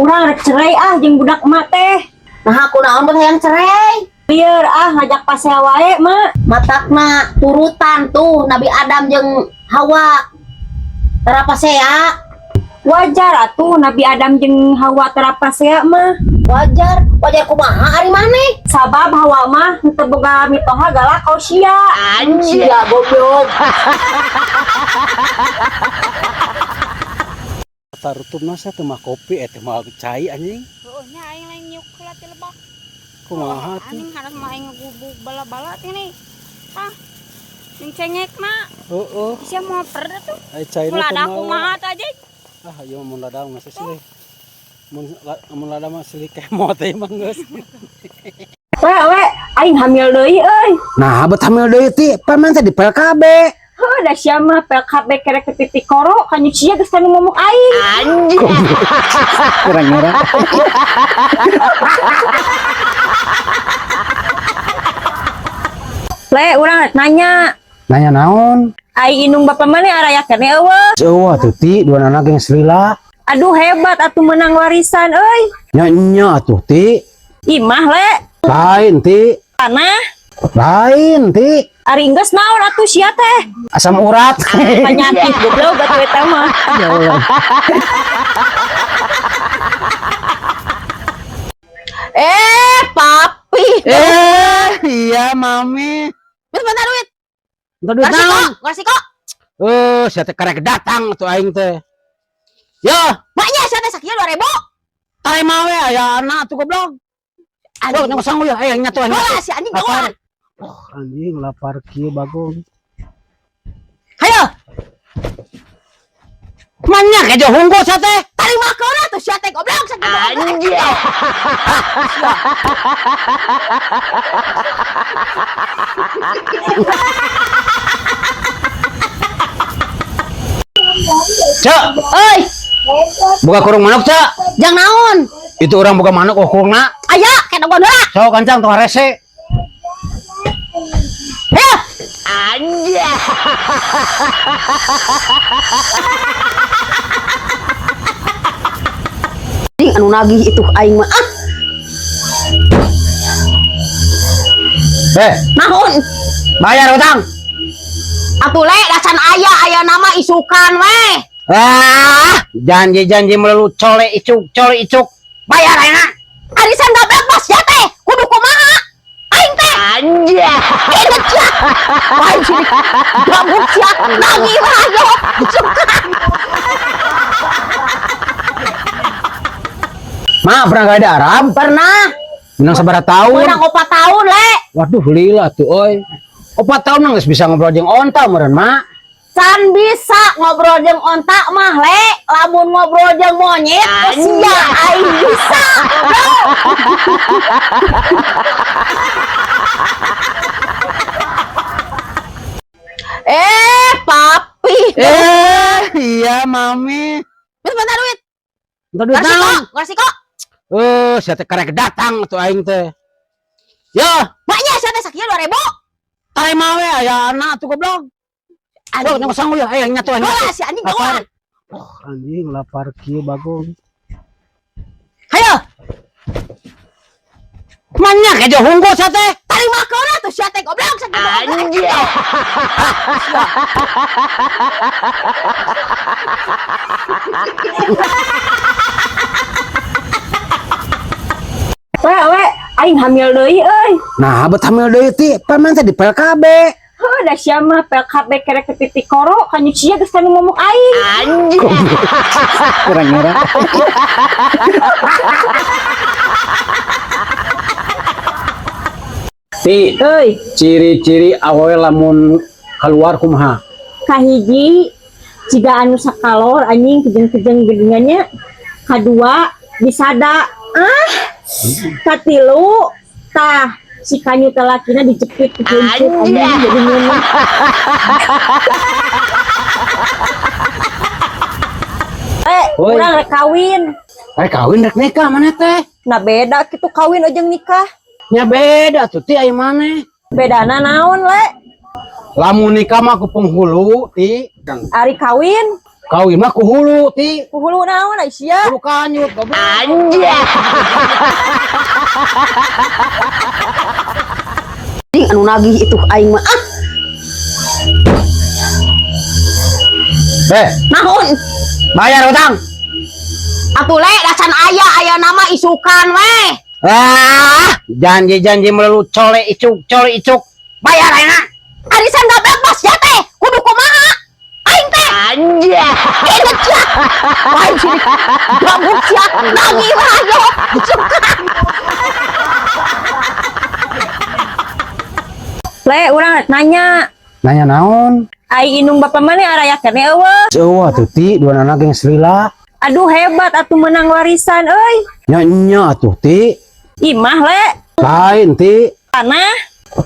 Urang rek cerai ah jeung budak emak teh. Nah, aku naon bet hayang cerai? Lieur ah ngajak pasea wae, Mak. Matakna turutan tuh Nabi Adam jeung Hawa. Tara pasea. Wajar atuh Nabi Adam jeung Hawa tara pasea mah. Wajar, wajar kumaha ari maneh? Sabab Hawa mah henteu boga mitoha galak kau sia. Anjir, ya goblok. Tarutupna sia teu mah kopi teh mah cai anjing. Heueuh nya aing lain nyuk heula ti lebak. Kumaha tuh? Anjing harus mah aing ngegubug bala-bala teh nih. Ah. Jeung cengekna. Heeh. Sia mau per tuh. Ai caina Lada kumaha tah aja. Ah, ieu mah mun lada mah silih. Mun mun lada mah silih kemot teh mah geus. We we aing hamil deui euy. Nah, bet hamil deui ti, paman teh di PLKB. Heuh da sia mah PLKB kerek ke titik koro kanyu sia geus tanu momok aing. Anjir. Kurang-kurang. Le urang rek nanya. Nanya naon? Ai indung bapa maneh araya keneh eueuh. Eueuh atuh ti, dua anak yang selila. Aduh hebat atuh menang warisan euy. Nya nya atuh ti. Imah le Lain ti. tanah Lain ti. ari geus naon atuh sia teh. Asam urat. Penyakit goblok atuh eta mah. Ya Allah. Eh, papi. Eh, iya mami. Wis bentar duit. Entar duit Ngasih naon? kok, ngasih kok. Eh, sia teh karek datang atuh aing teh. Yo, Maknya sia teh sakieu 2000. tarima we aya anak atuh goblok. Aduh, nyawa sanggup ya, ayo nyatu aing. Bola si anjing Lapar. doang. Oh, anjing lapar kieu bagong. Hayo, Manya kejo hungkul sia teh. tarima keuna tuh sia teh goblok sakieu. Anjir. Cek, Euy, buka kurung manuk, Cek. jang naon? Itu orang buka manuk oh kurungna. Aya, kena gua heula. Sok kancang tong rese. Hayo. Anjir. Anjing anu nagih itu aing mah. Ah, Eh, naon? bayar utang. Atuh le, dacan aya aya nama isukan we. Ah, janji-janji melulu cole icuk, cole icuk. Bayar ayeuna. Arisan gablek bos ya teh, kudu kumaha? Aing teh. Anjir. Inget sia. Wah, sini. Gabuk sia. Nagih mah ayo. Isukan. Ma, pernah gak ada Arab? Pernah. Menang sabaraha tahun. Menang 4 tahun le. Waduh, lila tuh, oi. 4 tahun nang geus bisa ngobrol jeung onta meureun, Ma. Can bisa ngobrol jeung onta mah le, lamun ngobrol jeung monyet sia aing bisa. Goblok. Eh, papi. Eh, iya mami. Wis bentar duit. Entar duit Ngasih naon? kok, ngasih kok. Eh, sia teh karek datang atuh aing teh. Yo, Maknya sia teh sakieu 2000. tarima we aya anak atuh goblok. Aduh, nyawa sanggup ya, ayo nyatu aing. Bola si anjing Lapar. doang. Oh, anjing lapar kieu bagong. Hayo, Manya kejo hungkul sia teh. tarima keuna tuh sia teh goblok sakieu. Anjir. We we aing hamil deui euy. Nah, bet hamil deui ti, paman teh di PLKB. Heuh da sia mah PLKB kerek ke titik koro kanyu sia geus tanu momok aing. Anjir. Kurang-kurang. Ti, Euy, ciri-ciri awewe lamun keluar kumaha? Kahiji jiga anu sakalor anjing kejeng-kejeng gedingannya. Kadua disada ah. Katilu tah si kanyu teh lakina dijepit ku kuncut anjing jadi ngeunah. Eh, Oi. urang rek kawin. Rek kawin rek nikah mana teh? Nah beda kitu kawin ojeng nikah. Nya beda tuh ti aya maneh. Bedana naon le? Lamun nikah mah ku penghulu ti. Ari kawin. Kawin mah ku hulu, Ti. Ku hulu naon ai sia? Hulu kanyut goblok. Anjing anu nagih itu aing mah. Ah, Eh, naon? Bayar utang. Atuh le dacan aya aya nama isukan we. Ah, janji-janji melulu cole icuk, cole icuk. Bayar ayeuna. Arisan gak bebas ya teh, kudu kumaha? Aing teh. Anjay. Inget sia. Aing sini. Gabuk sia. Nagih we ayo. Suka. Le, urang nanya. Nanya naon? Ai indung bapak mana araya keneh euweuh? Eueuh atuh, Ti, dua anak yang selila. Aduh, hebat atuh menang warisan euy. Nya nya atuh, Ti. Imah, Le? Lain, Ti. Tanah?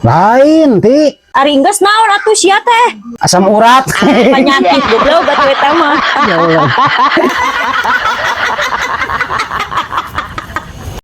Lain, Ti. Ari enggeus naon atuh sia teh? Asam urat. Penyakit goblok atuh eta mah. Ya Allah.